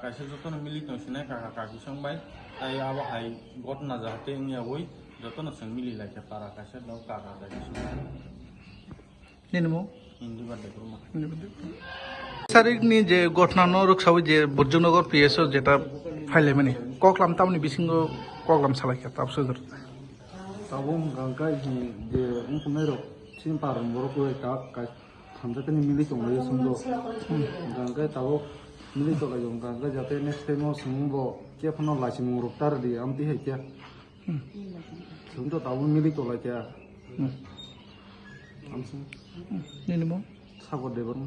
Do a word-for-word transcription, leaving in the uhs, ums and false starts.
Kaisa jotono mili tong sinai kaka kaki song bai, tai abo hai gotna jahate wngya oi jotono chwng mili lai kha para kaisa no kaka kaki song bai. Nini mo? Hindu ba Debbarma. Sarikni je gotna no rwksawi je Burjungnogor P S O jeta phailaimani koklam tamni bisingo koklam salai kha tab sujur. Tabuk hwnkha hwnkhe hi je wngkhunairok chini paran borok bai kak kai thamjakani mili tonglaio chwngno. Hwnkha hwnkhe tabuk mili tonglaio hwnkha hwnkhe jate next time o chwngbo khe phano lachimung rok ta rwdi amtwi hai khe. Chwngno tabuk mili tonglaikha. Amsung. Nini mo? Sagor Debbarma.